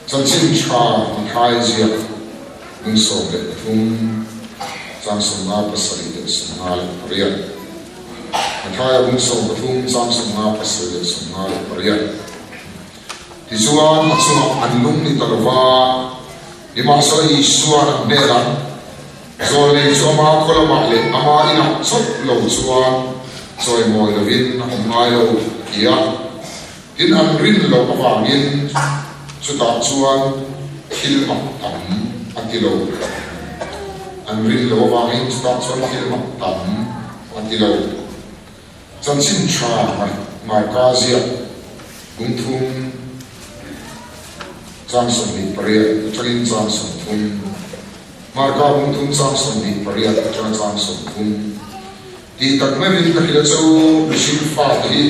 Chanchin tha Matthai ziak bung 13 chang 57 leh 58. Matthai bung 13 chang 57 leh 58. Tichuan a chungah an lung ni ta lova, nimahsela Isua'n an hnenah, Zawlnei chu ama khaw lamah leh ama inah chawp lo chuan chawimawi lovin a awm ngai lo, a ti a. Tin, an rin loh avangin chutah chuan thil mak tam a ti lo. An rin loh avangin chutah chuan thil mak tam a ti lo. Chanchin tha Marka ziak lungthum chang 28 atangin chang 30, Marka lungthum chang 28 atanga chang 30. Tih tak meuhin ka hrilh a chu mihring fate hi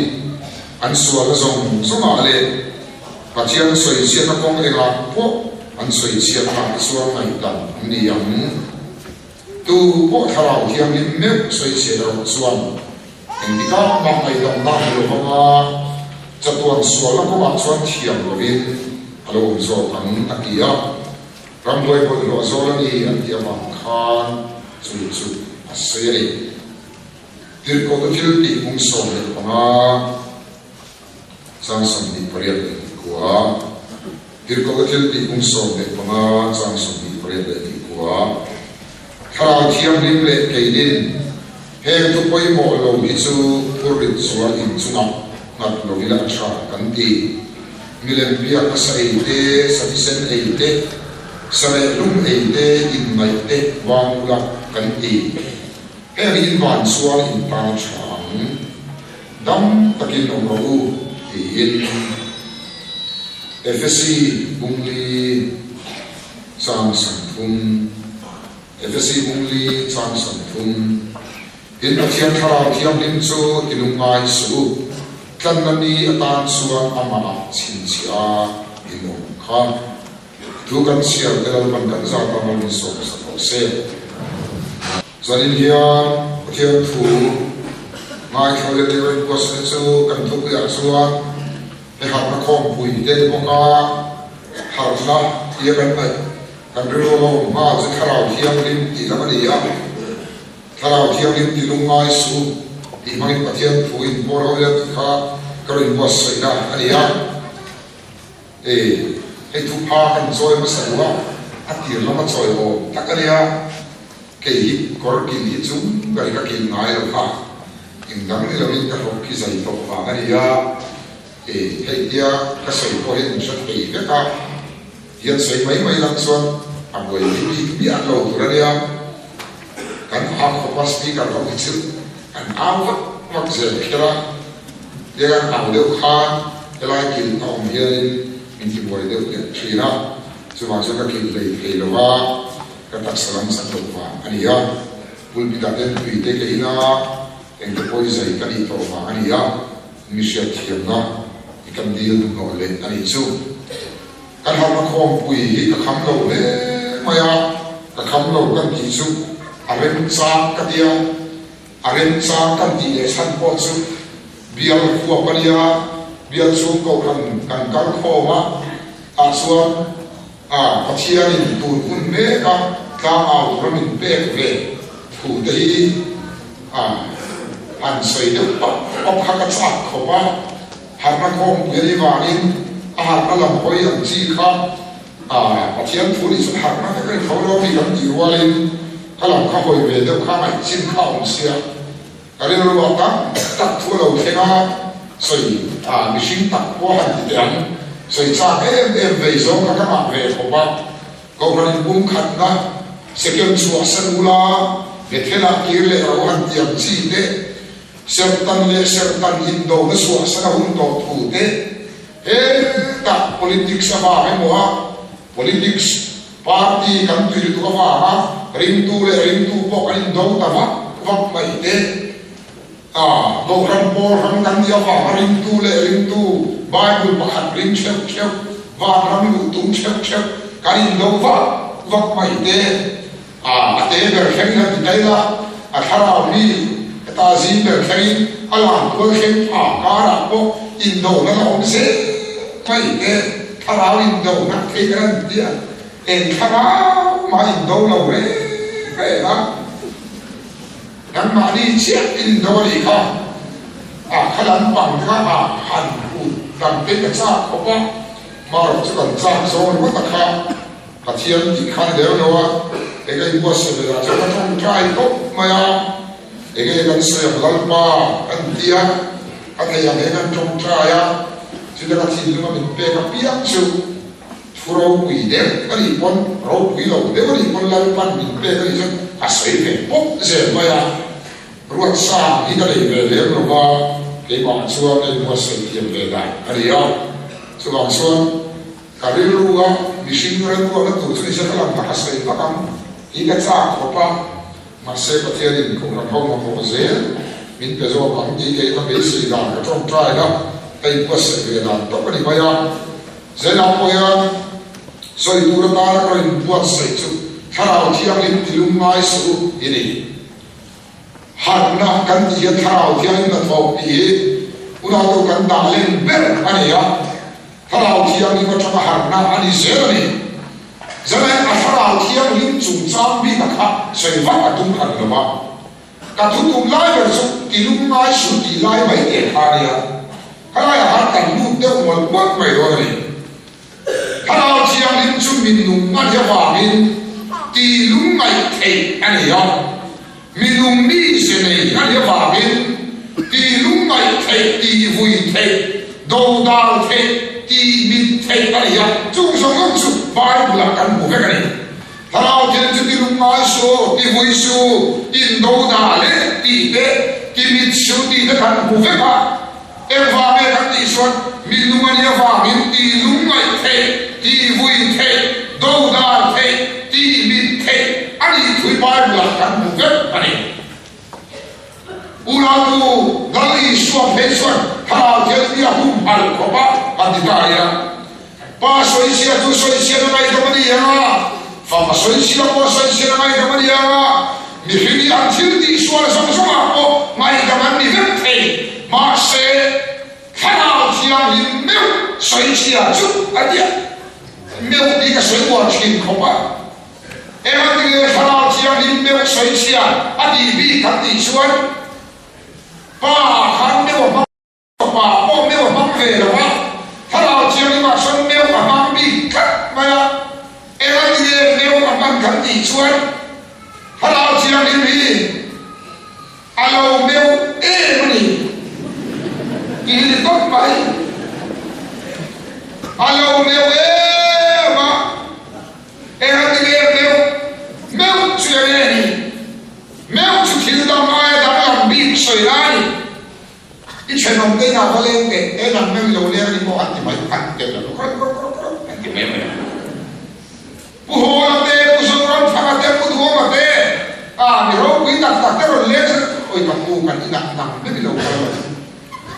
an sualna zawng zawngah leh Pathian sawichhiatna kawng engah pawh an sawichhiatna te chuan ngaihdam an ni ang. Tu pawh Thlarau Thianghlim meuh sawichhiat erawh chuan engtikah mah ngaihdamna a hmu lo vang a, chatuan sualna kawngah chuan thiam lovin a lo awm zawk ang a ti a. Rambuai bawlhhlawh zawl a ni an tih avang khan chu chu a sawi a ni. Tirhkohte thil tih bung 15 chang 28 leh 29. Tirhkohte thil tih bung 15 chang 28 leh 29. Thlarau Thianghlim leh keinin heng thu pawimawh lo hi chu phurrit zual inchungah nghat lovin a tha kan ti. Milem biakna sa ei te, sa thisen ei te, sa leh lum ei te, innaih te vang ula kan ti. Heng hi in van chuan in tan a tha ang. Dam takin awm rawh u tiin Efesi bungli chang 30, Efesi bungli chang 30. Tin, Pathian Thlarau Thianghlim chu ti lungngai suh u, tlanna ni atan chuan amah chhinchhiah a in awm kha. Thu kan chhiar te Lalpan kan zat a mal min sawm sak rawh se. Zanin hian Pathian thu ngaithla leh leh rawn kuasna chu kan thupuiah chuan he harhna khawmpui te ni bawk a, harhna tia kan ngaih kan rilru a awm nghal chu Thlarau Thianghlim tih lam a ni a. Thlarau Thianghlim ti lungngai suh tih hmangin Pathian thu in pawl ho ila tih kha ka rawn buatsaihna a ni a. E, hei thupha kan chawi hmasa duh a, a tir lama chawi awm tak a nia. Kei hi kawr kil hi chu ka ri ka kil ngai lo kha, eng dang ni lovin ka hlawk khi zai tawh vang a ni a. E, hei tia ka sawi pawh hian in hre thei vek a. Hian sawi mai mai lang chuan a buai hi bik miah lo tur a nia. Kan au khawpa speaker ho hi chu an au vak vak zel kher a, tiang an au deuh khan helai kil a awm hianin min ti buai deuh leh thin a, chuvang chuan ka kil hlei thei lo va, ka taksa lam chak loh vang a ni a. Pulpit ah ten tui te ka in a, engte pawh i zai ka nih tawh vang a ni a, mi hriatthiamna i kan dil hnuhnawh leh a nih chu. Kan harhna khawmpui hi ka kham lo hle mai a, ka kham lo kan tih chu a remchang ka ti a, a remchang kan tih leh chhan pawh chu bial khuap a nia, bial chhung kohhran kan kal khawm a, tah chuan a Pathianin tun hun mek a tlangau tura min pek ve thu te hi a han sawi deuh pap pap kha ka chak khawp a. Harhna khawmpui a nih vangin a harhna lam hawi ang chi kha Pathian thu nih chuan harhna vek a ni tho lo mi kan tih rualin ka lam kha hawi ve deuh kha ngaihchin kha a awm sia. Ka rilru ah tam tak thu a lo thleng a, sawi mihring tak pawh a han ti teh ang, sawi chak em em vei zawng kha ka ngah ve khawp a, Kohhran in pumkhatna second chhuah san ula Bethel-ah kir leh ro han ti ang chi te, Serhtan leh serhtan indona suahsan a hun tawh thu te, hetah politics avang emaw a politics party kan tui lutuk avanga ringtu leh ringtu pawh kan indo ta vak vak mai te, a Kohhran pawl ram kan nih avanga ringtu leh ringtu Bible pakhat ring theuh theuh, vanram luh tum theuh theuh kan indo vak vak mai te. A a te ber thlengin a ti daih a, a thlarau mi heta zing ber thlengin a lan tual thleng pha karah pawh indona la awm zel mai te. Thlarau indo na theih kan an ti a, eng thlarau mah indo lo reng reng a, nangmahni chiah in indo a nih kha, a kha lampang te kha a han hut dang te ka chak khawp a, marawh chu kan chak zawng ringawt a kha Pathian tih kha ni lem lo a, eng a inbuatsaih ve lah chuan ka tawngtai khawp mai a, eng nge kan sawi ang Lalpa kan ti a, ka thei ang he kan tawngtai a, chuta ka thinlunga min pek apiang chu thu ropui deuh a nih pawn, ropui lo deuh a nih pawn Lalpan min pek a nih chuan ka sawi ve pawp zel mai a, ruatsang hi ka nei ve lem lo va, keimah chuan ka inbuatsaih thiam ve dan a ni a, chuvang chuan Ka rilru a mihring remruatna tur chu nise ka lam tak a sawi vak ang hi ka chak khawp a, mahse Pathianin Kohhran ho mamawh zel min pe zawk ang tih kei ka beisei dan ka tawngtai a, ka inbuatsaih ve dan tawp a ni mai a. Zainah pawh hian sawi tur atana ka rawn inbuatsaih chu Thlarau Thianghlim ti lum ngai suh u i ni. Harhna kan tih hian Thlarau Thianghlim hnathawk tih hi unautu kan dah len ber a ni a. Thlarau Thianghlim atanga harhna a ni zel a ni. Zalai a Thlarau Thianghlim chungchang bik a kha sawi vak a tum hran lo va. Ka thu tum lai ber chu ti lum ngai suh tih lai mai teh kha a nia. Khalaiah khan kan lut deuh mawlh mawlh mai dawn a ni. Thlarau Thianghlim chu minung a nia vangin ti lum ngaih theih a ni a. Minung mi ze nei a nih avangin tih lungngaih theih, tih vui theih, dodal theih, tih mit theih a ni a, chung zawng zawng chu Bible-ah kan hmu vek a ni. Thlarau thil chu ti lungngai su, ti vui su, in dodal e tih te, ti mit su tih te kan hmu vek a. Engvang nge kan tih chuan minung a nih avangin tih lungngaih theih, tih vui theih, dodal theih, tih mit theih a nih thui Bible-ah kan hmu vek a ni. Unautu Lal Isua phei chuan Thlarau Thianghlim hi a humhalh khawp a, a ti ta a. Pa sawichhia chu sawichhiat a ngaihdam a ni ang a, fapa sawichhia pawh sawichhiat a ngaihdam a ni ang a, mihring hi an thil tihsual zawng zawngah pawh ngaihdam an ni vek thei. Mahse, Thlarau Thianghlim meuh sawichhia chu a nia. Meuh tih ka sawi uar thin khawp a. Engati nge Thlarau Thianghlim meuh sawichhia a tih bik kan tih chuan Pa khan meuh a hmang. Fapa pawh meuh a hmang ve lo a, Thlarau Thianghlimah sawn meuh a hmang bik tlat mai a, engati nge meuh a hman kan tih chuan Thlarau Thianghlim hi a lo meuh em a ni tih hi ni tawp mai. A lo meuh em a, engati nge meuh meuh chu eng nge ni? Meuh chu thil dang aia danglam bik sawi lai a ni. I thenawm te inah va leng teh, e nang meuh i lo leng a ni maw an ti mai, an ti lo krawk krawk krawk krawk an ti mai mai a. Pu Hawla te, Pu Zoramthanga te, Pu Duhawma te, a mi ropui tak tak te rawn leng zet, awi ka pu kan inah nang meuh i lo kal lo.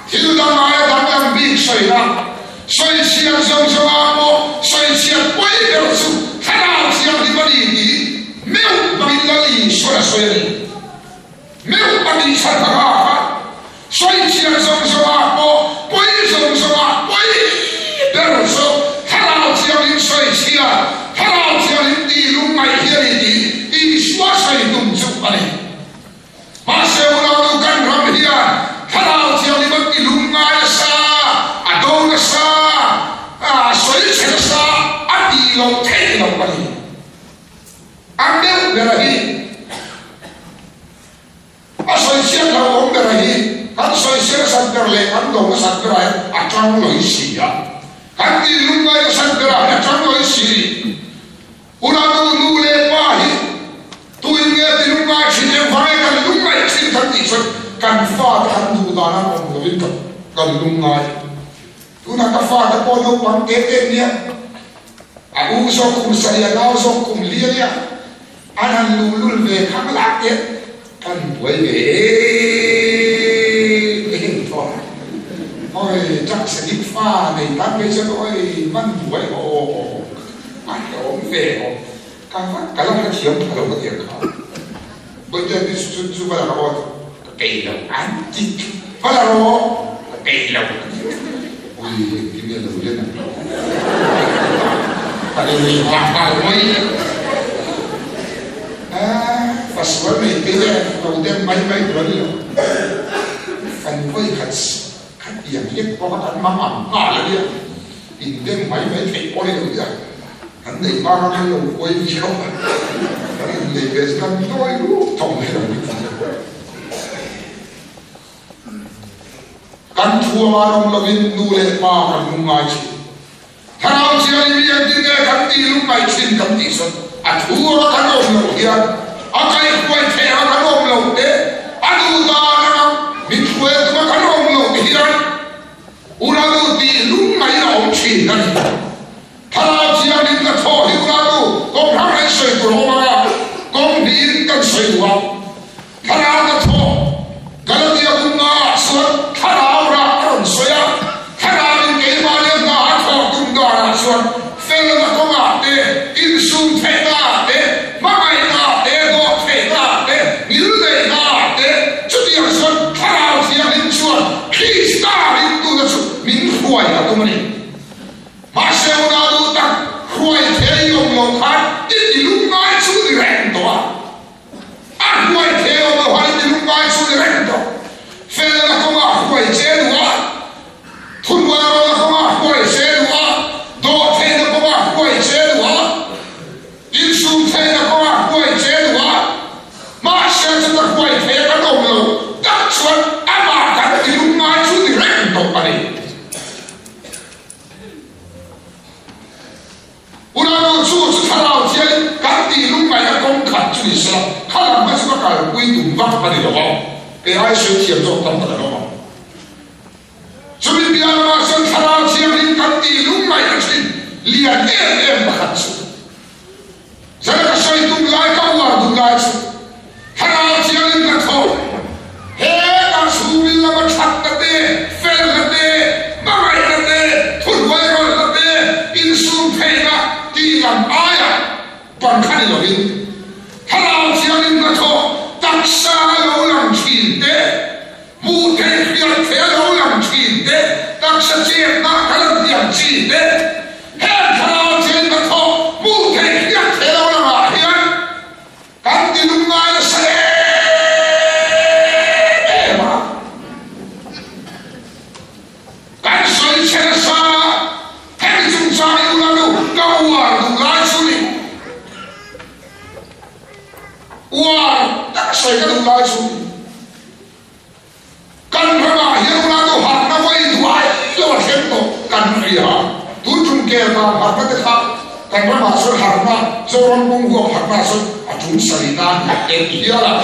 Thil dang aia danglam bik sawina, sawichhiat zawng zawngah pawh sawichhiat pawi ber chu Thlarau Thianghlim a ni tih meuh hmangin Lal Isua a sawi a ni. Meuh a tih chhan a nghak a, sawichhiat zawng zawngah pawh pawi zawng zawngah pawi ber chu Thlarau Thianghlim sawichhiat, Thlarau Thianghlim tih lungngaih hi a ni tih Isua sawi tum chu a ni. Mahse unau kan ram hian Thlarau Thianghlim an ti lungngai nasa, a do nasa, a sawichhe nasa a tih loh theih loh a ni. A meuh bera hi a sawichhiat hlauhawm bera hi kan sawichhiat nasat ber leh kan do nasat berah hian a tang lawi si a, kan tih lungngai nasat berah hian a tang lawi si. Unau nu leh pa hi tuin nge ti lungngai thin engvang nge kan lungngaih thin kan tih chuan kan fate an duh dan an awm lovin kan lungngai. Tunah ka fate pawh naupang te te nia. A u zawk kum sarih, a nau zawk kum li a nia. An han luhlul ve khang lak te kan buai ve em em tawh a. Awi, taksa dik fa nei tan phei chuan awi man buai aw a hlawm ve aw. Ka vat ka la hrethiam tha lo ka ti ang kha. Bawihte an ti chu chu va la rawh ka peih lo an ti va la rawh ka peih lo. Ui engtin nge lo len ang. Ka lo nui nghal nghal mai. Fa sual nei te hian lo dem mai mai tur a ni lo. Fanu vawi khat khatiang lek pawh kha kan mang ang nghal a nia. In dem mai mai theih pawh a ni lo nia. Kan nei hma kha kan lo huai viau a, kan innei ve chu kan nawi lutuk tawh mai lo ni tih chu. Kan thuam an awm lovin nu leh pa kan lung ngai thin. Thlarau chiangin mi engtin nge kan tih lung ngai thin kan tih chuan a thu anga kan awm loh hian a kaihhruai theih anga kan awm loh te, a duh dan anga min hruai tuma kan awm loh te hian Uranu tih lung mai a awm thin a ni. Thlarau thiangin ka thaw hi Uranu kawng hrang hrang sawi tur a awm anga kawng hnihin kan sawi duh a. Thlarau ka thaw Galatia bunga ah chuan thlarau rah a rawn sawi a, thlarauin keimahni a hna a thawh tum danah chuan felna kawngah te, insum theihna ah te, hmangaihna ah te, dawh theihna ah te, ngilneihna ah te, chutiang chuan Thlarau Thianghlim chuan Krista ringtute chu min hruai a tum a ni. Mahse una duh tak hruai thei i awm loh khan i ti lungngai chu ni reng tawh a. A hruai thei awm loh khan i ti lungngai chu ni reng tawh. Felna kawngah hruai che duh a, thuhnuairawlna kawngah hruai che duh a, dawhtheihna kawngah hruai che duh a, insum theihna kawngah hruai che duh a, mahse chuta hruai thei a kan awm loh tak chuan amah kan ti lungngai chu ni reng tawh a ni. Unau chu chu thlarau thian kan tih lungngaihna kawng khat chu ni sela, kha lam kha chu ka kalpui tum vak a ni lo a, kei ai sawi thiam zawk tam tak an awm ang. Chumi piah lamah chuan thlarau thianghlim kan tih lungngaihna thin lian em em pakhat chu Zan ka sawi tum lai ka uar duh lai chu Thlarau Thianghlim ka thawk. He ka chhungril lama thatna te, felna te, hmangaihna te, thuhnuairawlhna te, insum theihna tih lam aia pan kha ni lovin Thlarau Thianghlim ka thawk taksa a lo lang thin te, hmuh theih hriat theih a lo lang thin te, taksa chetna ka la hniam chi te, heng thlarau thil hnathawk hmuh theih hriat theih lo langah hian kan ti lungngai nasa em em a. Kan sawi chhe nasa a, hemi chungchang i ula nu ka uar duh lai chu ni. Uar tak sawi ka duh lai chu kan ramah hian unau harhna vawi duai lo a thleng tawh kan hria. Tun tum kel vang harhna te kha kan ramah chuan harhna Zoram pum huap harhna chuan a tum sarih nan eng hial a.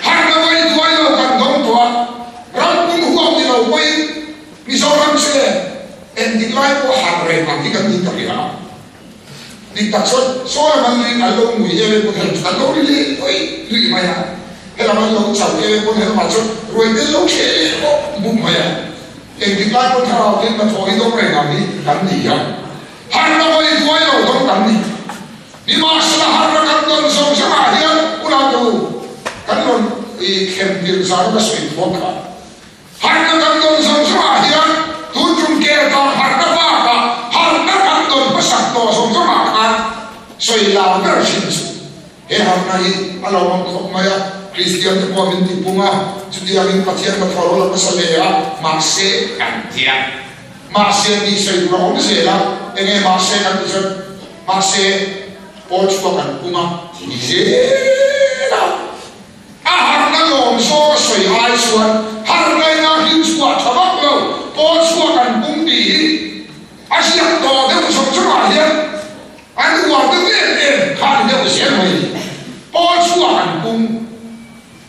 Harhna vawi duai lo kan dawng tawh a, ram pum huap ni lo pawhin Mizoram che engtik lai pawh harh reng ang hi kan ni ta hria. Dik tak chuan saw lam an lui an lo ngui em em pawn hel an lo ri leh luih luih mai a, helam an lo chau em em pawn helamah chuan ruai tel lo thleh leh bawk bawk mai a. Engtik lai pawn thlarau te hnathawh hi dawng reng ang hi kan ni a, harhna vawi duai lo dawng kan ni. Nimahsela harhna kan dawn zawng zawngah hian unau kan rawn i thlem tirh zan a ka sawi thuak kha. Harhna kan dawn zawng zawngah hian tun tum kel kang harhna bakah harhna kan dawn hmasak tawh zawng zawngah khan sawi lar ber thin chu he harhna hi a lo awm khawp mai a, Kristian te pawh min ti pung a, chutiangin Pathian ka thaw lo la hmasa ve a, mahse kan ti a, mahse tih sawi tur a awm zel a, enge mahse kan ti chuan mahse pawl chhuak an pung a ti zel a. A harhna lawm zawng a sawi ai chuan harhnaina hlim chhuah tha vak lo pawl chhuak an pung tih hi a ziak tawh deuh zawng zawngah hian an uar deuh em em kha a ni deuh zel mai a ni. Pawl chhuak an pung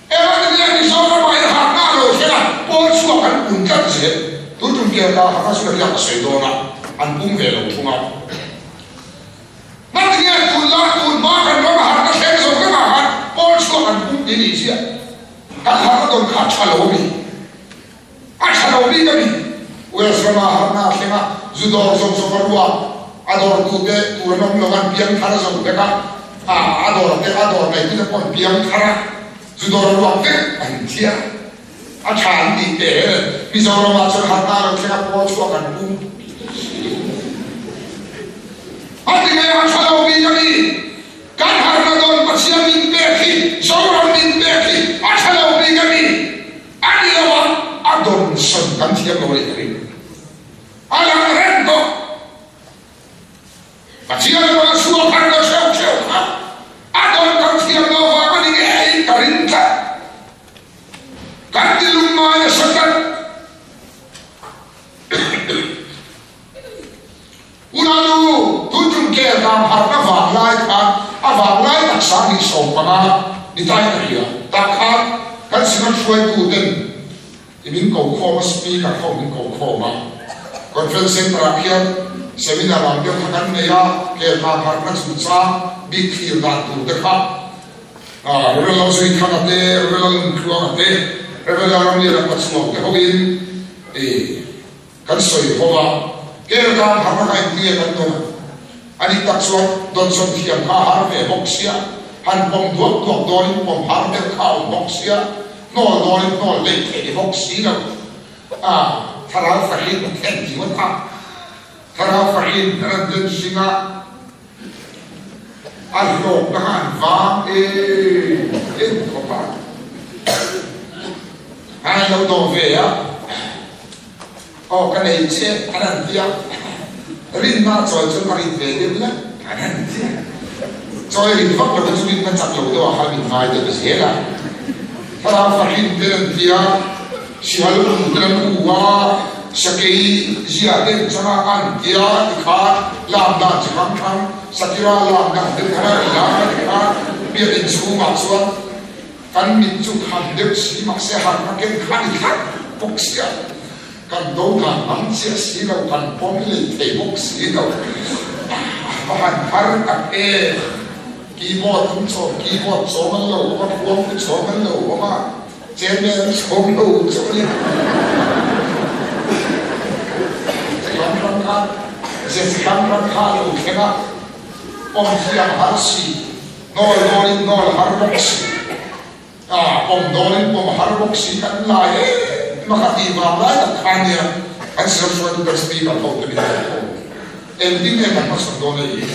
emaw ti nia Mizoramah hian harhna a lo thleng a, pawl chhuak an pun tlat zel. Tun tum kel kha harhna chu ka riak a sawi dawn a, an pung ve lo thung a. Hmanni nge tun la tun hma kan ram a harhna thleng zawng vek ah khan pawl chhuak an pum ti nih chiah. Kan harhna dawn kha a tha lo mi? A tha lo bik a mi? Wales rama harhna a thleng a, zu dawr zawng zawng a ruak, a dawr tu te tur an awm lo an piang thar a zo vek a, a a dawr te a dawr nei tu te pawh an piang thar a, zu dawr a ruak vek an thiah. A tha an tih teh hel. Mizoramah chuan harhna lo thleng a pawl chhuak an pum. A ti nge a tha lo bik a ni. Kan harhna dawn Pathian min pek hi, Zoram min pek hi a tha lo bik a ni. A ni lo a, a dawn sawn kan thiam lo a nih ka ring. A lang reng tawh. Pathian erawh a chhuak harhna theuh theuh kha a dawn kan thiam lo vang a ni ngeiin ka ring tlat. Kan ti lungngai nasa tlat. Unanu, tun tum kel dan harhna vang lai khan a vang lai tak 2015 ni tain a hria. Tah khan kan Synod hruaitu ten i min ko khawm a, speaker ho min ko khawm a. Conference Centre ah khian seminar ang deuh kha kan nei a, kel dan harhna chungchang bik thlir dan tur te kha Rev. Lalzuithanga te, Rev. Lalnuntluanga te, Rev. Lalramliana Pachuau te hoin i Kan sawi ho a, kel tan har na kain tia kan dawn a nih tak chuan dawnsawn thiam kha a har ve bawk sia, han pawm duak duak dawnin pawm har deuh kha a awm bawk sia, hnawl dawnin hnawl leh theih bawk si lo a, thlarau fahin a then ti ngawt a, thlarau fahin an an den hring a, a hlawkna kha an vang em em khawp a, an lo dawh ve a. Aw ka nei che an han ti a, rinna chawi chuan a rin ve deuh hlek an han ti a. Chawi rin vak lo chu rinna chak lo deuh ah khan min ngai deuh zel a. Thlarau fahrin ten an ti a, sihal u ten an u a, sakei zia ten changa an ti a tikhan lam dan chi hrang hrang sakira lam dan te khan a ri a tikhan biakinn chhungah chuan Kan mit chu kham deuh si mahse harhna ken kha ni thlap bawk sia, kan do dan ang chiah si lo, kan pawm lei thei bawk si lo. A va han har tak em! Keyboard an chawm, keyboard chawm an lo awm a, khuang te chawm an lo awm a, chairman an chawm lo chu a ni. Chi hrang hrang kha, ze chi hrang hrang kha a lo thleng a, pawm thiam har si. Hnawl dawnin hnawl har bawk si, a pawm dawnin pawm har bawk si kan lai em a kha tih vang lai tak kha nia kan siam hruaitu kan speaker ho te min rawn kawm ni. Engtin nge kan hmachhawn dawn a i?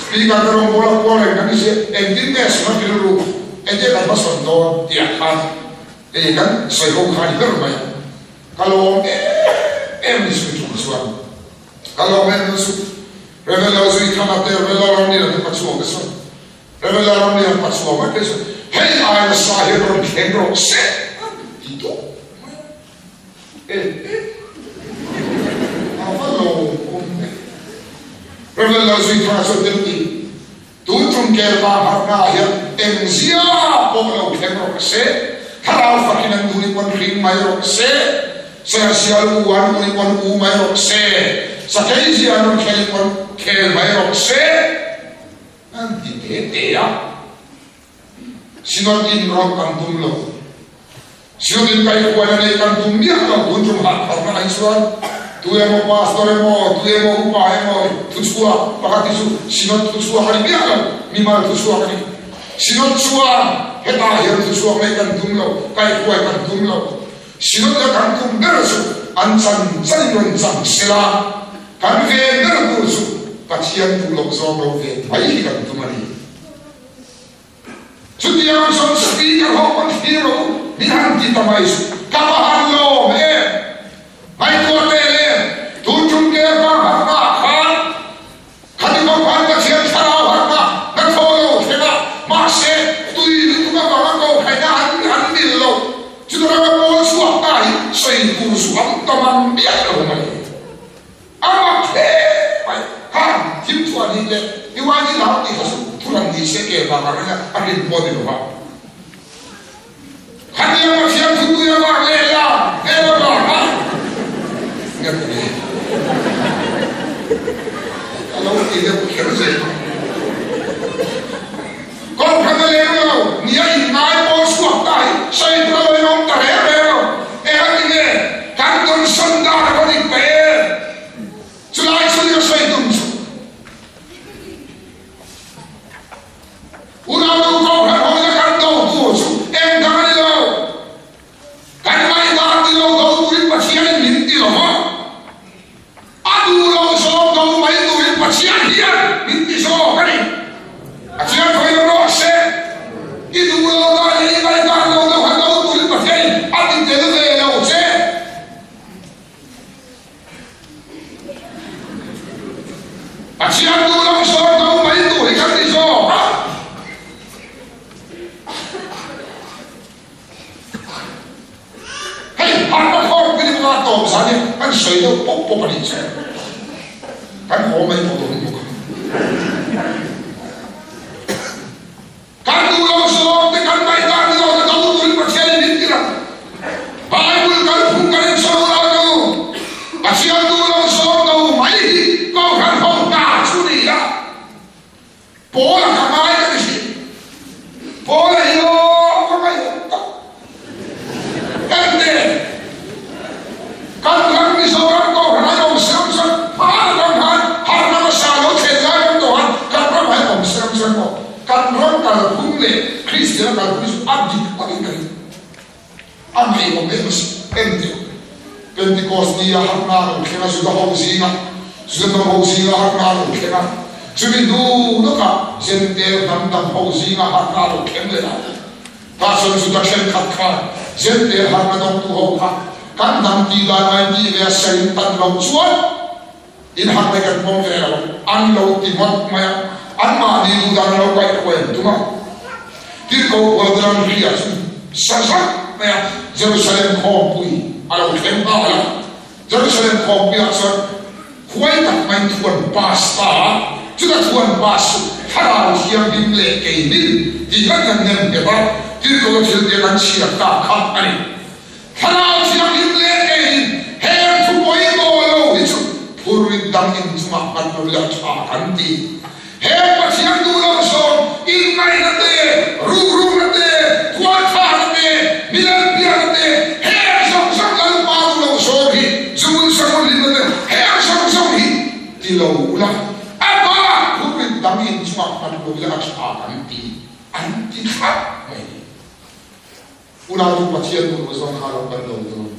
Speaker te rawn bawla kual reng kan ni sia, engtin nge suna rilru engtin kan hmachhawn dawn tih ah khan hei kan sawi ho kha a ni ber mai a. Ka lawm em em ni sui chung chuan ka lawm em em su. Rev. Lalzuithanga te, Rev. Lalramliana te pachuau te sawn, Rev. Lalramliana pachuau mai phei chuan hei aia nasa hian rawn thleng rawh se an ti duh mai a. Eh eh a va lawmawm ve. Rev. Lalzuithanga chuan tel ti, Tun tum kelpa harhna ah hian engzia pawh lo thleng rawh se, thlarau fakin an duh ni pawn hring mai rawh se, sersial u an duh ni pawn u mai rawh se, sakei zia an rawn khel ni pawn khel mai rawh se, an ti te te a. Synod in rawh kan tum lo. Synod in kaihhuaina nei kan tum miah lo. Tun tum harhpharna ai chuan tu emaw pastor emaw, tu emaw upa emaw thuchhuak pakhat hi chu Synod thuchhuak a ni miah lo, mimal thuchhuak a ni. Synod chuan hetah hian thuchhuak nei kan tum lo, kaihhuai kan tum lo. Synod la kan tum ber chu an chan chan in rawn chang sela, kan ven ber tur chu Pathian duh loh zawng lo ven mai hi kan tum a ni. Chutiang chuan speaker ho pawn thlir rawh u, min han ti ta mai chu ka va han lawm em! Ngaihtuah teh le, tun tum ker vang harhna ah khan khati khawp khan Pathian thlarau harhna na thaw lo thleng a, mahse tui lutuk avanga ko khaihna an an mil lo. Chuta rama pawl chhuak ta hi sawi tur zu an tam ang miah lo mai. A mak hle mai. Ha, thim thuah nih leh i uai ni lau tih kha chu thu ran ni se ke vang a ring a, a rin pawh a ni lo va. Khatiang Pathian thu tui a vang leh la, hel a vang a ngat nge? Ka lo ti deuh kher zel a. Kohhran a leng lo, ni a inngai pawl chhuak ta hi sawi tur a lo inawm ta reng reng lo. Eng a ti nge? Kan tawnsawn dan a va dik ta em? Chulai chu ni ka sawi tum chu. Unau nu kohhran hawina kan. tawp zan hi kan sawi deuh pawp pawp a nih chu. Kan haw mai tawh dawn bawk a. Kan duh lo zawng te kan ngaihdan ni lo te do turin Pathian in min tir a. Bible kal phung kan insawi lo lo. Pathian duh lo zawng do mai hi Kohhran ho hna chu ni a. Paula ka ngai ka ti hrim. Paula hi aw ka ngaihawm tak. Ente kan ram Mizoram Kohhran ai awm siam chuan hmaan atang khan harhna hmasa lo thlen lai ram tawh khan kan ram ai awm siam chuan maw kan ram kalphung leh Kristiana kalphung hi chu a dik takin ka ring. A ngaihawm em a si. Ente Pentecost ni a harhna a lo thleng a, Juda ho zinga Juda hnam ho zinga harhna a lo thleng a, chumi hnu lawkah Jentail hnam dang ho zinga harhna a lo thleng leh a. Tah chuan Juda thenkhat khan Jentail harhna dawngtu ho kha kan hnam tih dan a intih ve a sarin tan loh chuan in harhna kan pawm ve lo an lo ti ngawt mai a, anmahni duh dan a lo kaihhruai an tum a. Tirhkoh Paul Ria chu sa zat mai a, Jerusalem khawmpui a lo thleng nghal a. Jerusalem khawmpuiah chuan huai tak maiin thu an pass ta a, chuta thu an pass chu Thlarau Thianghlim leh keinin tih kan han nem nghet a, Tirhkoh thil te kan chhiar ta kha a ni. Thlarau Thianghlim leh keinin heng thu pawimawh lo hi chu phurrit dang inchungah hman lo ila tha kan ti. He Pathian duh lo zawng inngaihna te, rukrukna te, tualthahna te, milalpiahna te, heng zawng zawng Lalpa duh lo zawng hi, zun sangunhlimna te, heng zawng zawng hi ti lo ula, a bak phurrit dang inchungah hman lo ila a tha kan ti, an ti thlap mai. Unautu Pathian duh lo zawng kha lo kan lo dawn.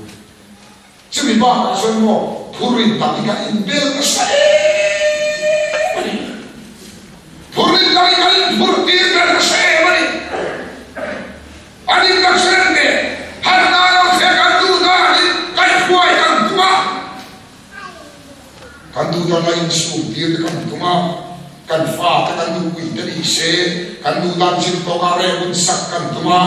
Chumi bakah chuan maw phurin tak hi kan inbel nasa em a ni. Phurin tak hi kan inphur tir ber nasa em a ni. A dik tak chuan enge harhna lo thlen kan duh danin kaihhruai kan tum a. Kan duh dana insum tir te kan tum a, kan fate kan nupui te ni se, kan duh dan chin tawkah rem sak kan tum a,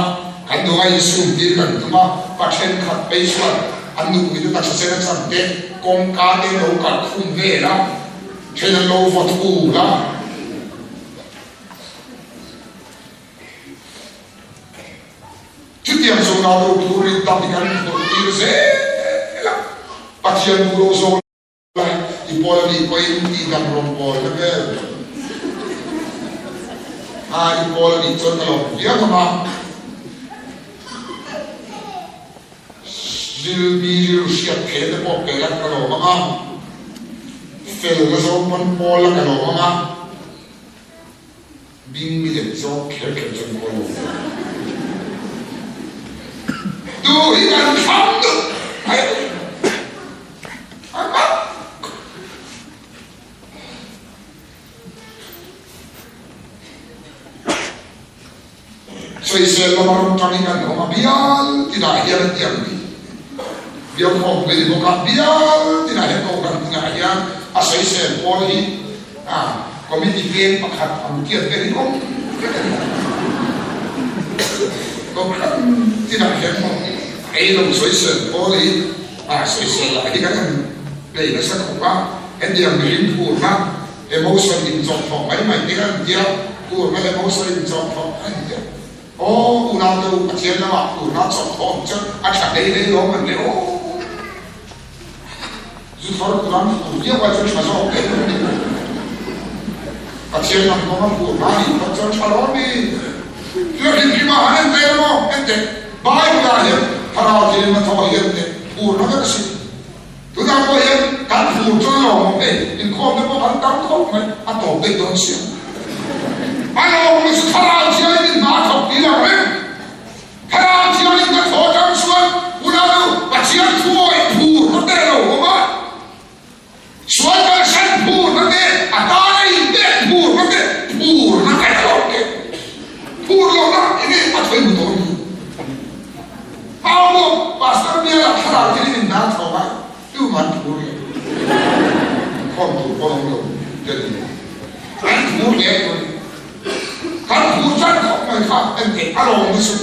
kan duh anga insum tir kan tum a, pa thenkhat phei chuan an nupui te taksa chen a chan te kawngka te lo kalh khum vel a, then an lo vaw thul a. Chutiang chu nau thu rin tak hi kan phurh tir zel a, Pathian duh lo zawk la i pawl a nih pawhin tih dang rawn bawl na vel a i pawl a nih chuan ka lawm viau ang a, ril mi rilru hriat thei te pawh pe la ka lawm ang a, fel na zawng pawn pawl la ka lawm ang a. Bing mi lem zawng kher kher chuan kawl lo ve. Tu hi kan thlang duh mai a ni. A mak. Sawisel lama ram tangin kan awm a, bial tinah hian a tiang ni. Bial khawmpui a ni bawk a, bial tinah hian kohhran tinah hian a sawisel pawl hi a committee veng pakhat ang tiat vel hi awm vek a ni. Kohhran tinah hian maw ei lo sawisel pawl hi a sawisel lah hi kan han play nasa khawp a, hetiang mihring phurna Emotion in chawk thawk mai mai te kan tia, phurna emotion in chawk thawk a ni tia. Aw unau te u Pathian lamah phurna chawk thawh ang chuan a tha hlei hlei lawm an le aw. Zu thar kuram phur viau ai chuan tha zawk daih a ni. Pathian lam kawnga phurna a nih phawt chuan tha lawm ni. Thil hrim hrim ah han en tel maw? En teh. Bible ah hian thlarau thianghlim a thawh hi en teh. Phurna vek a si. Tunah pawh hian kan fur chuan a lawmawm hei, inkhawmte pawh kan tam khawp mai, a tawp daih dawn sia. A lawmawm chu thlarau thiangin hna a thawk ti lo reng. Thlarau thiangin ka thaw atang chuan unau Pathian thu awih phur na te a lo awm a, sual kalsan phur na te, a tan a inpek phur na te, phur na te a lo awm teh. Phur lohna enge a thawi hmu dawn ni? Pau pawh Pastor bialah thlarau thil in dan chho a, tuman phur lo. Khawm tur pawh awm lo te ni. An phur hle tur ni. Kan phur chan khawp mai kha en a lawm na chu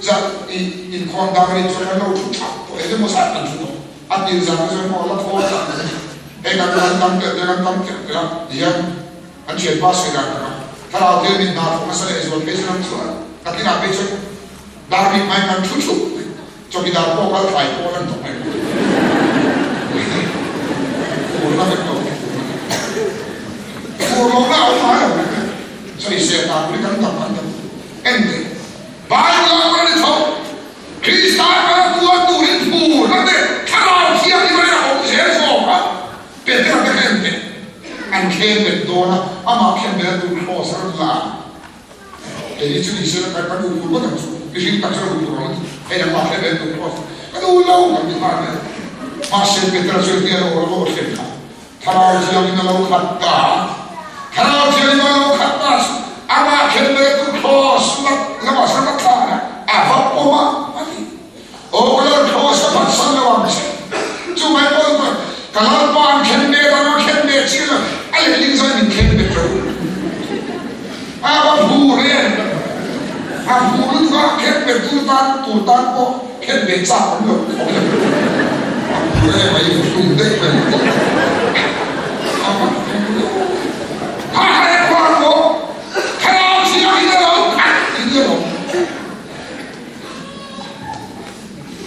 za i inkhawm dang rin chuan an lo thu thap tawh eng emaw zat an thu tawh. A tir zan te chuan maw la thaw tlat mai. Hei kan kan tam telh telh an tam telh telh a tihian an thianpa sawi dan tak a thlarau hian min hna thawk nasa leh zual phei chuan an chuan nakinah phei chuan dar bik mai kan thu thup mai. Chawkidar pawh kal thlai pawl an thawk mai. Fur na vek lo hi fur na vek. Fur lohna a awm ngai lo reng e. Sawisel dan tur hi kan tam kan tam. En teh. Bible ah kan ni tho. Krista kal tuar turin fur na te thlarau thianghlim a awm zel zawk a. Petera te kha en teh. An thlem bet dawn a, amah khen bel tur cross a rawn la a. Kei hi chu ni se kan kan u tur ngawt ang chu, mihring tak chuan u tur ang a ti. Hei lam ah hre ve tur cross kan u lo kan ti nghal mai. Mahse Petera chuan hnial a awl a aw thlen kha Thlarau Thiangin a lo khat ta a, Thlarau Thiangin a lo khat ta chu amah khen ve tur cross lat lamah chuan a tlan a, a va pawm a, a ti. Aw ka lal cross ka phatsan lo ang che. Chu mai pawh chuan ka lalpa an khen ve dan a khen ve chiah lo, a letling zawng in min khen ve tho. A va phu reng, a phu lutuk a, khen ve tur tan tur tan pawh khen ve chak awm lo khawp em. A phu reng mai, hlum daih mai ni tawh. A va phu lo. Ha ha e khuan pawh thlarau thianghlim a lo khat in a lo.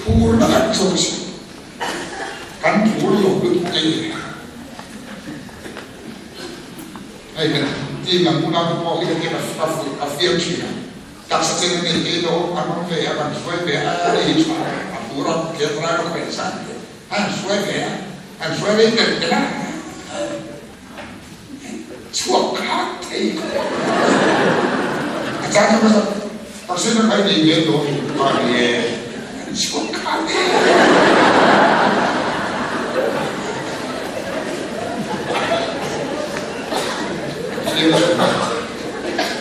Phur na tak chu si. Kan phur lo lutuk ei ve. Hei kan team lam unau te pawh hi ka tia ka ka fiam thin a. Taksa chen a nei thei lo, an awm ve a, kan hruai ve a, a ei tha a, a phur a, thil thlai ka khawih nasa an ti. A han hruai ve a, han hruai rei telh telh a. Chhuak khat thei khawp. A chang chu hmasa taksa na khai nei ve dawn a ni e. An chhuak khat e.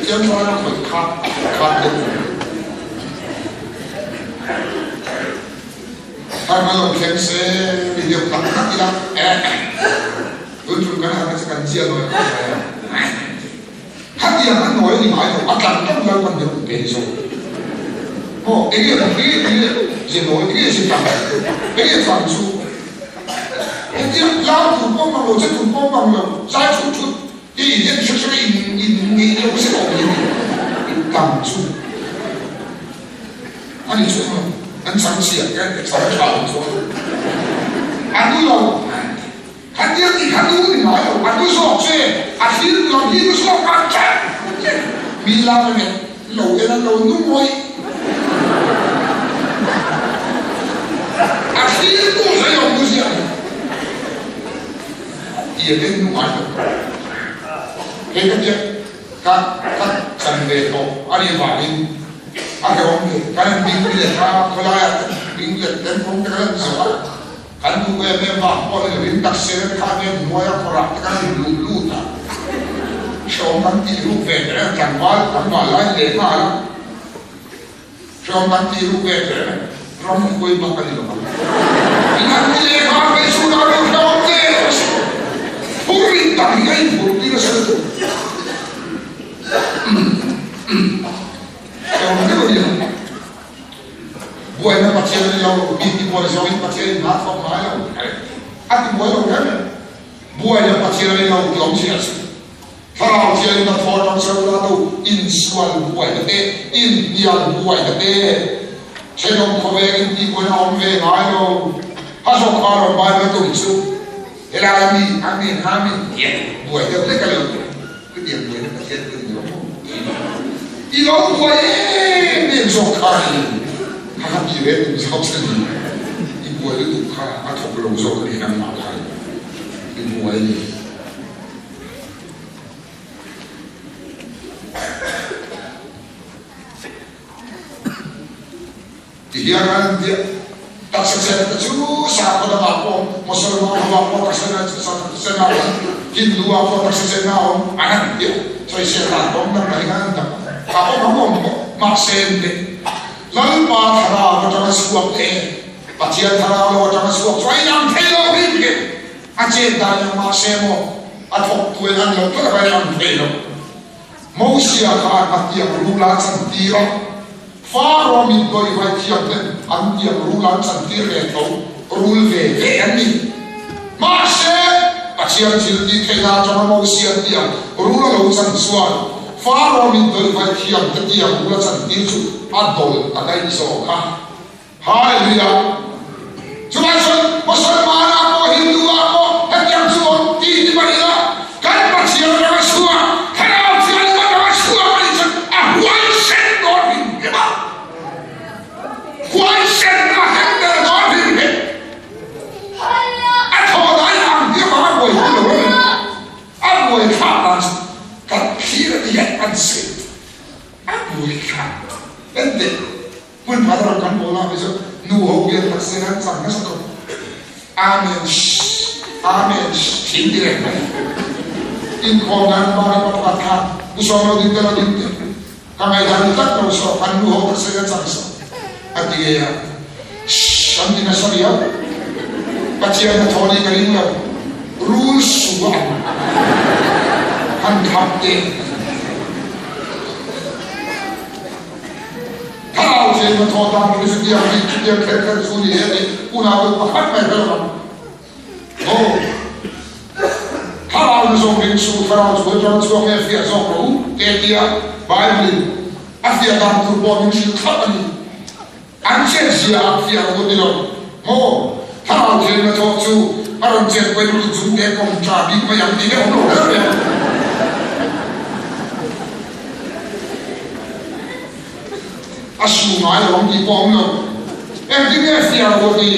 Thiam chuan a khawih khat khat deuh. Har hma lo thleng se mi deuh tak tak ila eh tun tum kan har na chu kan chiah nawi khawp mai a khatiang a nawi a ni ngai lo a tlang tlang lo kan deuh pe zawk maw enge enge enge ze nawi enge ze tlang enge tlang chu hetiang lam tur pawh mang lo che tur pawh mang lo zai thut thut i in en hre hre in in ngeih lo zet awm hi in tlang chu. A ni chu an chang chhia te an chang tha lo chuan a nu lo kha tia tih kha nu ni ngai lo a nu zawk che a thil lam hi nu zawk a chan mi lam a nih lo en an lo nu mawi a thil tu zai awm nu zia ni tia te nu ngai lo he ka tia ka ka chan ve tawh a nih vangin A hlawm ve. Kan han bing let a, khawlaiah te bing let ten kawng te kan han zawh a, kan duh em em vang pawh ni lovin taksa te kha nen hnuaia khawrah te kan han luh lut a, hrehawm kan tih ruk ve teh reng tlangval tlangval lai leh nghal a, hrehawm kan tih ruk ve teh reng ram huai bak a ni lo ang. In han ti leh nghal mai chu dah lo hrehawm ve tawh suh. Phur in dang hi a inphur tir a sawi tur. Buaina Pathian a ni lo, mi tibuai zawngin Pathian in hna thawk ngai lo a ti buai lo reng reng. Buaina Pathian a ni lo ti awm chiah chu. Thlarau thian in a thaw atang cheu la tu insual buaina te, inhnial buaina te, thenawm khawveng in tihbuaina a awm ve ngai lo. A zawk kha rawn Bible tum chu helai mi a mi hna mi buai deuh hlek a lo ti. Chutiang buaina Pathian pawhin i lo hmu tih a ni. I lo buai em em zawk kha a ni. Kha kha ti ve tum zawk che ni. I buai lutuk kha a thawk lo zawk a ni nangmah khan i buai a ni. Ti hian an inbiak. Taksa chen te chu sakhaw dangah pawh Mosolman ho ah pawh taksa chen a awm, Hindu ah pawh taksa chen a awm an han inbiak. Sawisel dan pawh dang dahin an dang a, a awm ang awm bawk. Mahse ente Lalpa thlarau atanga chhuak e, Pathian thlarau lo atanga chhuak chu a inang thei lo hrim hrim. A chet dan ang mahse maw a thawktu in an lo tlat a inang thei lo. Mosia khan a tiang rul a chantir a, Faro mit dawihvaih thiam ten an tiang rul an chantir ve tho. Rul ve ve an ni. Mahse, Pathian thil tih theihna atanga Mosia tiang rul a lo chan chuan Faro min dawih vai thiam te tiang rul a chan tir chu a dawl ta daih zawk a. Hallelujah! Chuvang chuan Mosolman-ah pawh Hindu-ah pawh hetiang chu awm tih ni mai ila, kan Pathian atanga chhuak, Thlarau Thianghlim atanga chhuak a nih chuan a huaisen dawn hrim hrim a. Huaisen a hleng tel dawn hrim hrim. A thaw dai ang hi avang a buai pui lo a ni. A buai thlak dan chu kan thlir a ti hian an sawi. A buai thlak en teh. Hmun phat a rawn kan bawl a, mi chu nu ho biak tak sen an chang nasa khawp. Amen shh Amen shh thin ti reng mai. Inkhawm nan pa hi pa pakhat khan Pu Sawm lo ding te lo ding teh. Ka ngaihdan ni tlat lo saw, kan nu ho tak sen an chang saw a ti ngei a. Shh an ti nasa riau. Pathian hnathawh nih ka ring lo. Rul su a ang. Han khap teh. Thlarau thian na thaw dan tur hi chutiang hi chutiang kher kher chu ni e tih unau deuh pakhat mai hre lo ang. Aw. Thlarau na zawng ring suh, thlarau chu atang chhuak nge fiah zawk rawh u te tia Bible in a fiah dan tur pawh min hrilh thlap a ni. An chet zia ah fiah rawh u ti lo. Maw? Thlarau thian na thawh chu a rawn chet pawhin lut zung te kawng tha bik mai ang tih hi a awm lo ber mai ang. A su ngai lo ang tih pawh a awm lo. Engtin nge fiah rawh tih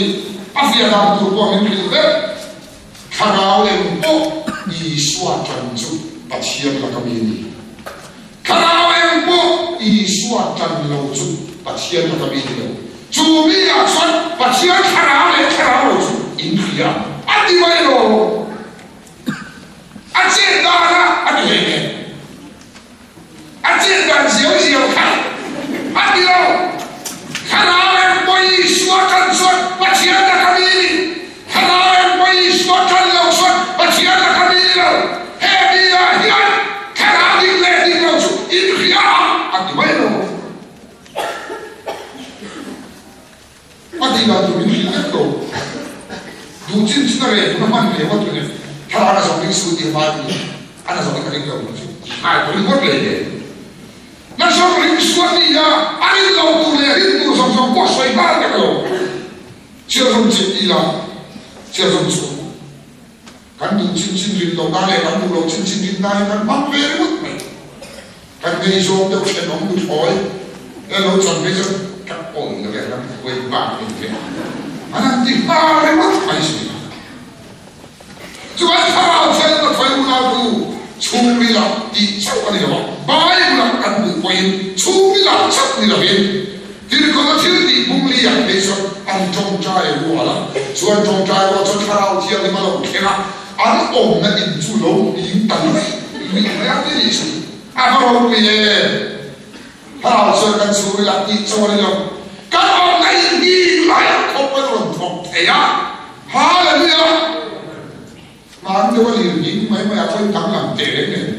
a fiah dan tur pawh min hrilh vek. Thlarau eng pawh Isua tan chu Pathian laka mi a ni. Thlarau eng pawh Isua tan lo chu Pathian laka mi a ni lo. Chu mi ah chuan Pathian thlarau leh thlarau lo chu in hria a ti mai lo. A chet dan a a ti hlei nen. A chet dan ziau ziau kha a ti lo. Thlarau eng pawh Isua tan chuan Pathian laka mi a ni. Thlarau eng pawh Isua tan lo chuan Pathian laka mi ni lo. He mi ah hian thlarau dik leh dik lo chu inhria ang a ti mai lo. A tih dan tur min hrilh vek lo. Duh chin chin a reh hun a hman ve ngawt ringawt. Thlarau a zawng ring su tih a hmai pui a na zawng hi ka ring lo tih chu hmai pui ringawt leh le. Na zawng ring su a ti a, a rin lo tur leh rin tur zawng zawng pawh sawi nghal vek lo. Chhiar zawng chip ti la, chhiar zawng chu kan duh chin chin rin lo na leh kan duh lo chin chin rin na hi kan hmang ve ringawt mai. Kan ngei zawng deuh thenawm luthlawi e lo chan phei chuan ka awih lo e ram huai bak a ni ve an han ti nghal ringawt mai si. Chuan thlarau thian ka thawi unau tu chhungril ah tih chauh a ni lo a, Bible ah kan hmuh pawhin chhungril ah chauh ni lovin tirhkohna thil tih bung li ah phei chuan an tawngtai rual a, chuan tawngtai rual chuan thlarau thianghlim a lo thleng a, An awmna in chu lo ping ta luih luih mai a ti nih chu. A va ropui em! Thlarau chuan kan chhungril ah tih chaw a ni lo. Kan awmna in hi lai khawp an rawn thawk thei a. Hallelujah! Hman deuh a lir ding mai mai ah chuan danglam teh reng nen.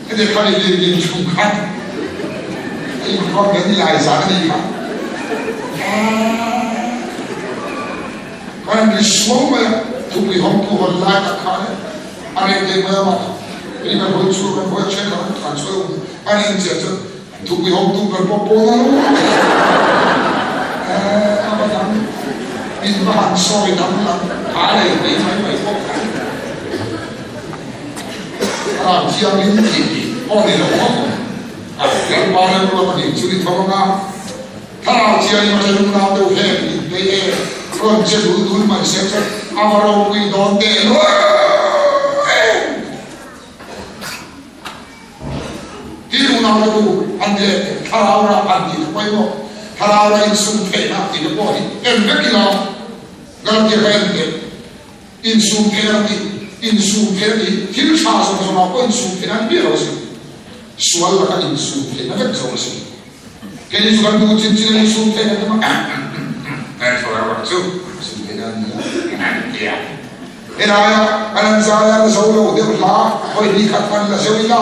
Heti khan i lir ding chung khan a inkhawm hian i lai zan a nih kha. Kan ri suau mai a, thupui hawngtu hawn lai tak kha a ni. A reh thei mai a mah kei kan hawi chhuak kan hawi a then kan tlan chhuak a an inchiah chuan thupui hawngtu ber pawh pawn a lo eh a va dang in va han sawi dang lam ha lei thei mai mai pawh kha a ram thianghlim tih tih pawh ni lo ngawt mai a Lalpa remruat a nih chu ni tho anga. Thlarau Thianghlim a ṭhen unau deuh heng in bei e, rawn che dul dul mai se chuan a va ropui dawn teh luai em! Tin unau te u, an leh thlarau rah an tih te pawimawh, thlarau rah insum theihna tih te pawh hi en vek ila, Galatia kha en teh, insum theihna tih, insum theihna tih hi thil ṭha zawng zawngah pawh insum theihna an biak lo a si, sual laka insum theihna vek zawng a si. Kei chu kan duh chin chin in sum theih na tum a kan thawh erawh chu sum theih na ania an ti a. Helai a kan han zai a la zo lo deuh hla hawi hnih khat han la zeuh ila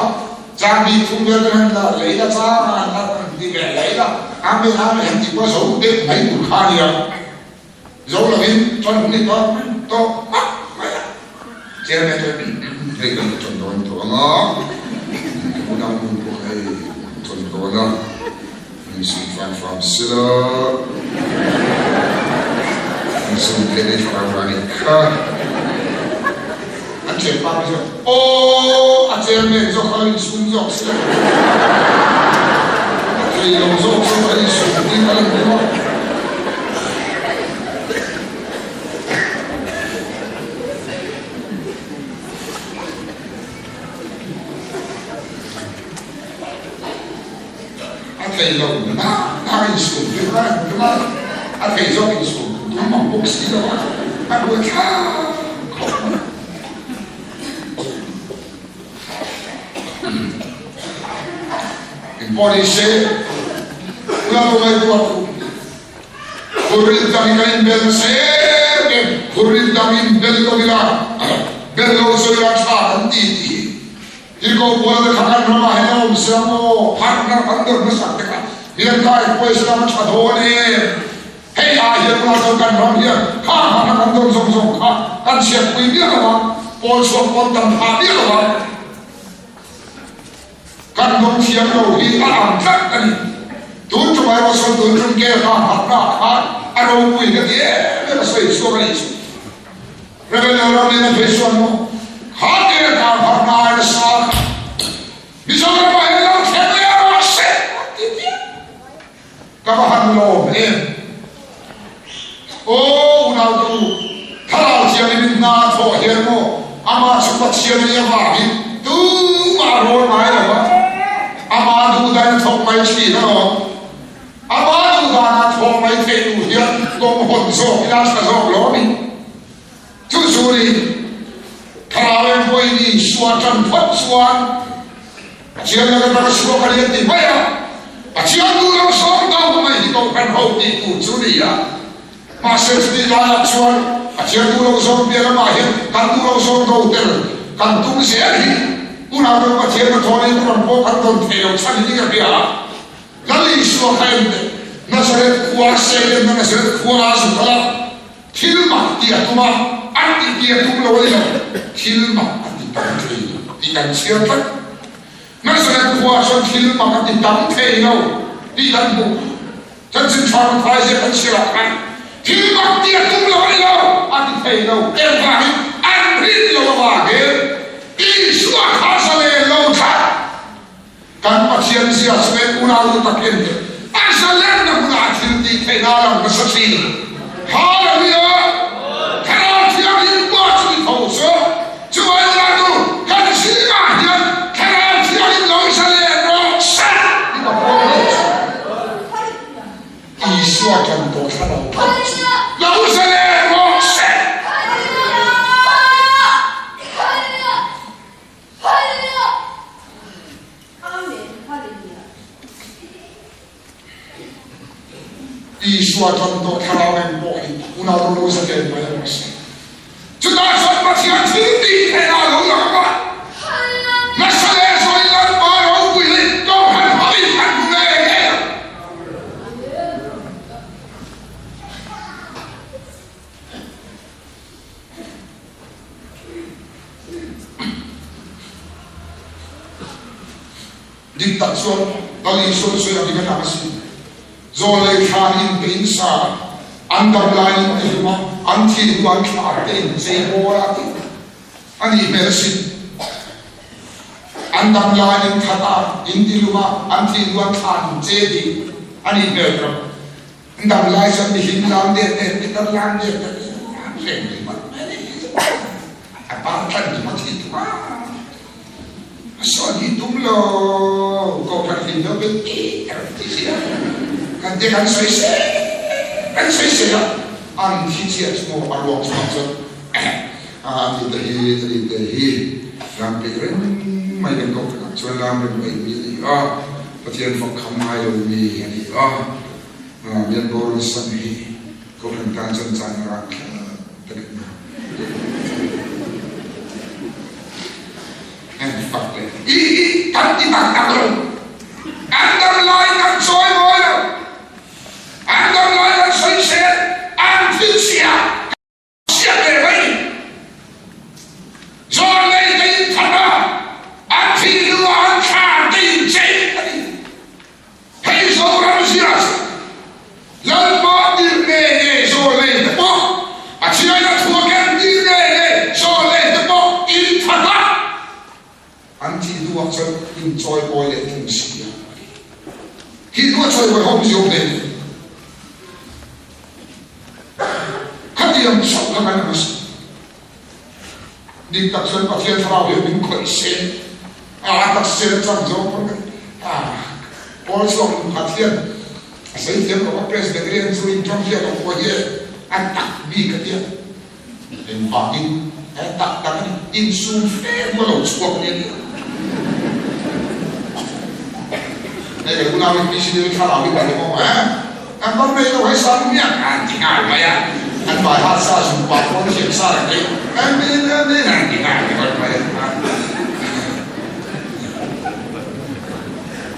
chang bik thum vel kan han la leh ila chang a han la han ti ve leh ila amen amen han tih pawh a zo deuh mai tur kha ania. Zo lovin ṭan hun i tawk tawk hmak mai a. Chairman chuan hei kan ṭan dawn tawh ang a, ka unau nu pawh hei an ṭan dawn a, min sum fam fam sela, an sum theih nei thlarau vang i kha. An ṭhianpa phei chuan aw a chairman zawk kha lo insum zawk sela, a thei lo zawk zawk a insum tir a la ni maw. A thei lo nak nak insum tir a tum a, a thei zawk insum tum ang bawk si lo a, a buaithlak khawp mai. Engpawh ni se, Ula lo ngaihtuah thu. Khuril dang in kan inbel nasa em em, khuril dang in bel lo ila, bel lo sawi ila tha kan ti tih hi. Tirhkoh Paula te kha kan ramah hian a awm sia maw, partner kan dawr hmasak te kha hian ka request lam a tha dawn em? Hei ah hian tunah chuan kan ram hian kha hmana kan dawn zawng zawng kha kan chhiatpui miah lo a, pawl chhuak pawn tam phah miah lo a. Kan dawng thiam lo hi a ang tlat a ni. Tun tum erawh chuan tun tum kel kha hmatna ah khan a ropui ka ti em em a sawi chhuak a nih chu. Rev. Lalramliana phei chuan maw kha tel kha hmatna ai nasa kha Mizoram ah hian lo thleng leh rawh se a ti diam. Ka va han lawm em! Aw unautu, thlarau thianghlim in hna a thawh hian maw amah chu Pathian a nih avangin tumah a rawl ngai lo a, amah duhdan a thawk mai thin alawm. Amah duhdan a thawh mai theih duh hian kawng hawn zawk ila tha zawk lo a ni. Chu chu ni, thlarau engpawhin Isua tan phawt chuan Pathian laka taka chhuak a ni a ti mai a, Pathian duh lo sawm deuh mai hi Kohhran ho tih tur chu ni a. Mahse chutih laiah chuan Pathian duh lo zawng piah lamah hian kan duh lo zawng do tel kan tum zel hi tunah chuan Pathian hnathawh nei tur ang pawh kan dawn thei lo chhan hi ka hria a. Lal Isua kha en teh, Nazareth khua Salem-na Nazareth khua a zu kal a, Thil mak tih a tum a, an tih tih a tum lo a ni lo, thil mak a ti tam thei lo tih kan chhiar tlat. Nazareth khua chuan thil mak a ti tam thei lo tih kan hmuh. Chanchin tha kan thai ziah kan chhiar ah khan thil mak tih a tum lo a ni lo, a ti thei lo. Engvangin an rin lo avangin Isua kha zalen lo tlat. Kan Pathian zia chu en unau lu tak en teh. A zalenna hmunah a thil tih theihna a lang hmasa thin. Hallelujah! Thlarau Thianghlim pawh chu ni tho chu. Chuvai unau nu, kan zingah hian Thlarau Thianghlim lo zalen rawh se ti ka puang leh chu. Isua kan tawh thlarau phawt chu lo zalen rawh se. Isua tan tawh thlarau eng pawh hi unau lo zaten mai rawh se. Chutah chuan Pathian thil tih theihna a lo lang a, nasa leh zawi Lalpa ropui hi Kohhran hawin kan hmu ngei ngei ang. Dik tak chuan Lal Isua chu sawi ang hi ka hnam asin. Zawl lei thlan in te in sa a, an dam lai in ti hlum a, an thih hnu an thlan te in chei bawl a ti a nih hmel asin. An dam lai in that a, in ti hlum a, an thih hnu an thlan in che tih a nih hmel ram. Dam lai chuan mihlim lam det det, pitar lam det det an reng ringawt mai a ni. A par tlan ringawt hi tum a, a sawn hi tum lo, kohhran hlim lo bet tih a rawn ti ziah. Kan te kan sawi sel kan sawi sel a, an thi chiah chu maw a ruang chhuak chuan a ni te hi a ni te hi lam peih reng mai kan kohhranah chuan lam reng mai mi a ni a. Pathian fak kham ngai lo mi a ni a, Lian Boral san hi Kohhran tan chuan caan a rang thlak ta deuh na. An fak le i i kan ti tak tak lo. An dam lai kan chawi mawi lo. An dam lai kan sawisel, an thi chia. In chawimawi leh thung si a a ti. Hi hnu a chawimawi ho awmzia awm hle ni. Khatiang chauh kha kan ang a si. Dik tak chuan Pathian thlarau hian min khawih se, a tak sen a chang zawng pawn ka ti. A pawl chhuak nu khat hian a sawi thiam lo a, Presbyterian chu in tawng hian lo pawh hi a tak bik a tia. Engvangin he tak tak a ni, insum fe hnu a lo chhuak nia nia. Hei kan unau in missionary thlarau hi kan ni maw eh? Kan ram nei lo hei san miah an ti nghal mai a, an vai hat sa zung pah pawn thiam sa reng mai Amen Amen an ti nghal ringawt mai a.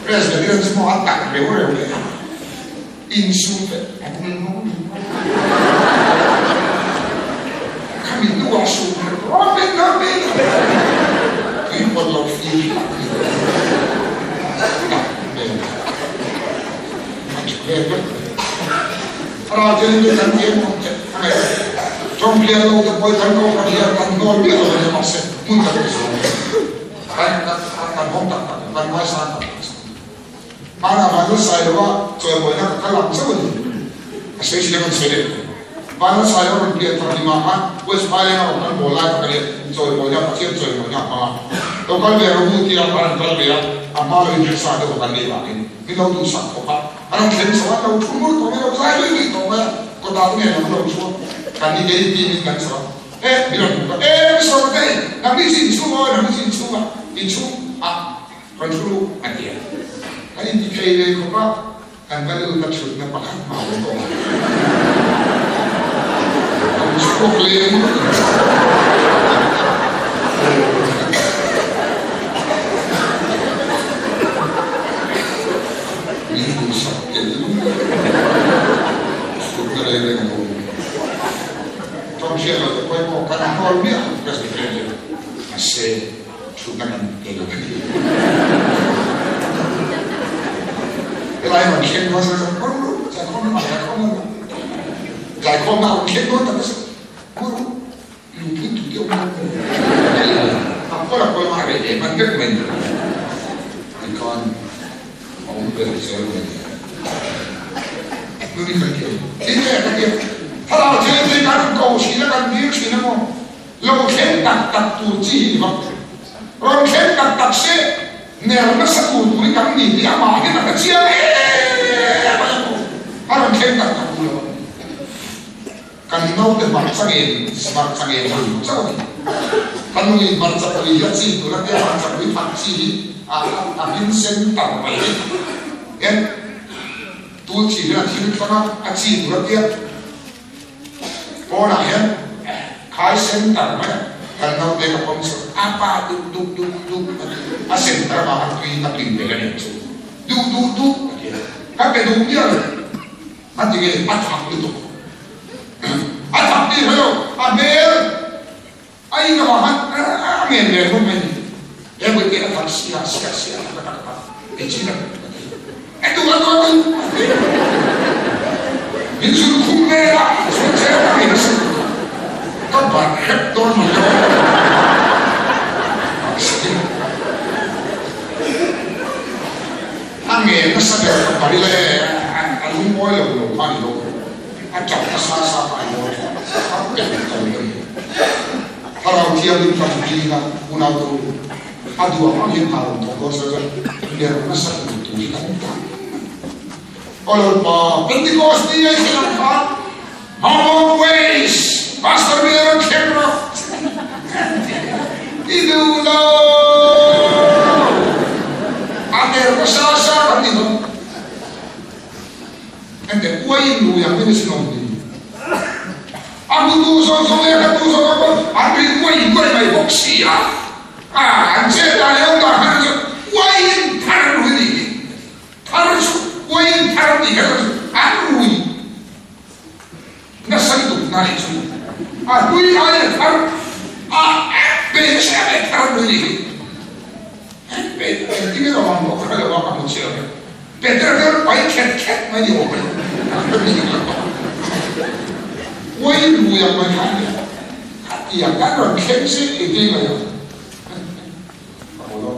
Presbyterian chu maw a tak reu reu leh a. Insum vek an nei maw ni? Khami hnuah sum her rawt in a min tui pawt lo fir hlak ni tak hmel a tha vel vek mai. Thlarau thianghlim kan tiam awm teh a ngaih a, tawngklian lo te pawh hi kan kohhran hian kan hnawl miah lo a nia mahse hmun kan ti zawng kan kan hawng tak tak kan ngaisang tak tak chu. Hmanah Vanlal Sailova chawimawinak a kal ang chauh a ni. A sawi thin a kan sawi leh thei. Vanlal Sailova rawn pian thar hlimah khan West Phaileng a rawn kal bawl lai kha ka nia chawimawinak Pathian chawimawinak a hmang a. Lo kal ve rawh u tia an rawn kal ve a, a hma lo inhretsa deuh a kan nih vangin min lo duhsak khawp a. An rawn thlen chho a, an lo thu mur tawh mai, lo zai lui lui tawh mai a, kawtah te nen lam an lo thu a, kan ni kei team in kan chho a. E, min rawn hmu ka, e, Mister Matei, nang ni chu inchhung aw, nang ni chu inchhung a, inchhung a. Kan thu a ti a, kan inti thei ve khawp a, kan va lut a thutna pakhat hma awm tawh lo. Kan chhuak leh ngawt ang. Min duhsak tel lung thutna reng reng a awm. Tawng hriat loh te pawimawh kan hnawl miah lo Presbyterian mahse Thutna kan pe lo a ni. Helai rawn thleng dawn se chuan rawn ru, zaikhawm lamah zaikhawm lamah zaikhawmna a rawn thleng dawn tak nasa. Maw ru, lungphun tu te awm dawn maw? A kawl a kawl a reh leh hman vek mai ni. Tikhan a awm ber zel mai ni. Nuni kan ti a ni. Tin nge ka ti a, thlarau thianghlim kan ko thin a, kan dil thin a maw? Lo thleng tak tak tur chi hi ni vak lo. Rawn thleng tak tak se, ner nasa tur tur hi kan ni tih amah hian a hre chiang em a emaw a rawn thleng tak tak tur lo a ni. Kan naute hmarcha ngen hmarcha ngen ang chauh a ni. Ka nuin hmarcha pui hi a chin tur a tia hmarcha pui thak chi hi a a hmin sen tar mai hi en tul chi hian a thil tlang a a chin tur a tia. Pawnah hian khai sen tar mai a, kan naute ka pawm chhuak a pa duh duh duh duh a ti a, sen tar avanga tui a tui vel a nih chu duh duh duh a ti a, ka pe duh miah lo a ti nge a thak lutuk a thak tih hre lo a hmel a in avang khan a ngen ve hlawm mai a ni, he bawihte a thak sia sia sia a tak tak ei chin a ka ti a duh a duh a duh a ti min zun khum vel a zun zel ka ngei nasa lutuk a ka ban hrep dawn mai lo a ngen nasa ber ka bari la e a lungawi lo lo kha a ni lo. A ṭap nasa sa kha a mawi a, a pek lo a ni. Thlarau Thianghlim kan ding a, unau te u, a duh ang ang hian hna rawn thawk dawn se chuan ner nasa tur tur hi kan tam a ni. Aw Lalpa, Pentecost ni a i thlen ang khan, Mamawt Ways, Pastor mi a rawn thleng rawh, i duh lo, a ner nasa sa kan ni dawn. Engte uaiin rui ang in a sin awm ni? A hmutu zawng zawng leh a hretu zawng zawng pawh an ri uai uai mai bawk si a, a an chet dan leh awm dan khan chuan uaiin thar an rui a nih hi. Thar chu uaiin thar tih kher chu an rui nasa lutuk na nih chu a hlui aiin a thar a pe nasa em em thar an rui a nih hi. Pe engtin nge ka vang pawh ka hre lo a, ka hmu chiang e. Peter kha pai khet khet mai ni awm e. Uai lui ang mai kha ania. Khatiang kan rawn thleng se engtin nge ang? Ka haw lo.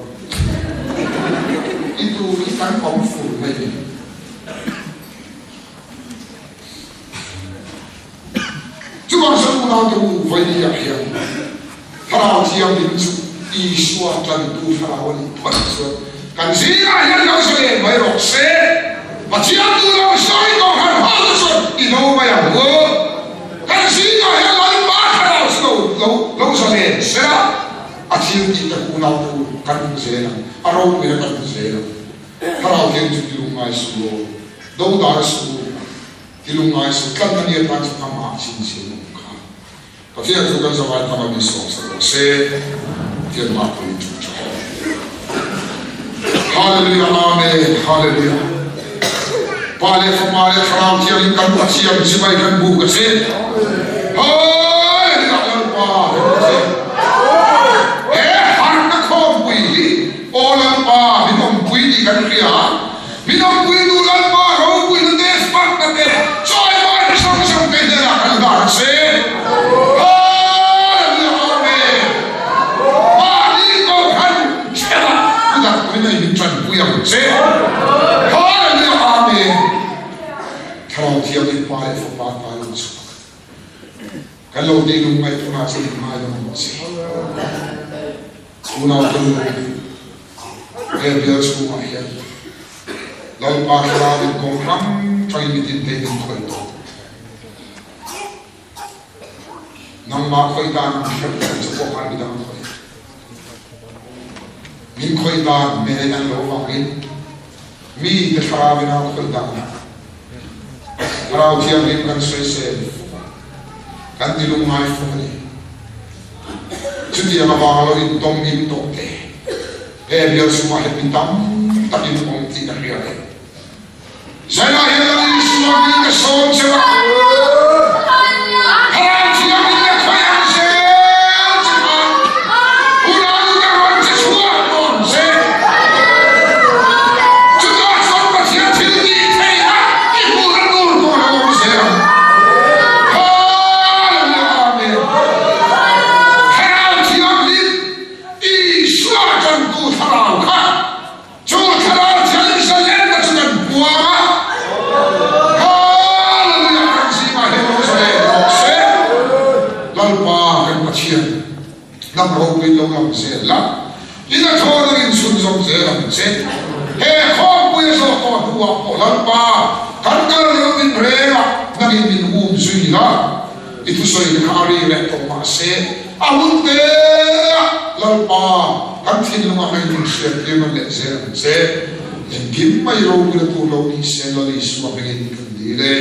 Unaute u, vawiah hian Thlarau Thianghlim chu Isua tlantu thlarau a nih phawt chuan kan zingah hian lo zalen mai rawh se. Pathian duh lo sawi tawh han ho te chuan i lo mai ang u. Kan zingah hian Lalpa thlarau chu lo lo lo zalen se la, a thil tih tak unaute u kan hmu zel ang, a ropuina kan hmu zel ang. Thlarau Thianghlim chu tilungngai suh aw, dodal suh u. Ti lungngai suh tlat na nia tan chu amah chhinchhiah awm kha. Pathian chu kan zavai tam a min sawm sak rawh se. Pathian mah pawhin thu tha hle. Hallelujah Amen Hallelujah Pa leh Fapa leh Thlarau Thianghlim kan Pathian chibai kan buk a che. Hallelujah Lalpa kan Pathian. He harhna khawmpui hi Aw Lalpa min awmpui tih kan hria. Min awmpui duh Lalpa ropuina te, fakna te, chawimaina hrang hrang te hnenah kan hlan a che. Hallelujah Amen. Mahni Kohhran ṭheuhah kutah pawhin a in ṭanpui ang che. Hallelujah Amen. Thlarau Thianghlim Pa leh Fapa ta lo chhuak. Kan lo tih lung ngaih hunah che in ngai lo ang che. Unau te nu he bial chhungah hian Lalpa thlarau in kawng hrang hrangin mitin te in khawih tawh. Nangmah khawih dan an hriat loh che pawh khan midang khawih. Min khawih dan mene an lo vangin mi te thlarau in a khawih dan Thlarau Thianghlim kan sawisel fo a, kan ti lungngai fo a ni. Chutiang avanga lo intawm in tawh te, he bial chhungah hian mi tam takin awm tih ka hria e. Zainah hian Lal Isua hming ka sawm che a, Thlarau Thianghlim le khawi ang zel che khan unau ka rawn che chhuak dawn che. Chutah chuan Pathian thil tih theihna i hmuhna tur pawh a lo awm zel ang. Hallelujah Amen. Thlarau Thianghlim Isua tantu thlarau kha chu thlarau thianghlim zalenna chu kan puang a. Hallelujah kan zingah hian lo zalen rawh se. Lalpa kan Pathian. Hnam ropui lo lang zel la, i la thawn angin chhunzawm zel ang che. He khawmpui a zawh tawh hnuah pawh Lalpa, kan kal lo min reng a, nangin min um zui la. I thusawi te kha a ri reh tawh mah se, a hun te a, Lalpa, kan thinlungah nangin min hriat tir nawn leh zel ang che. Engkim mai ropuina tur lo ni se, Lal Isua hmingin kan dil e.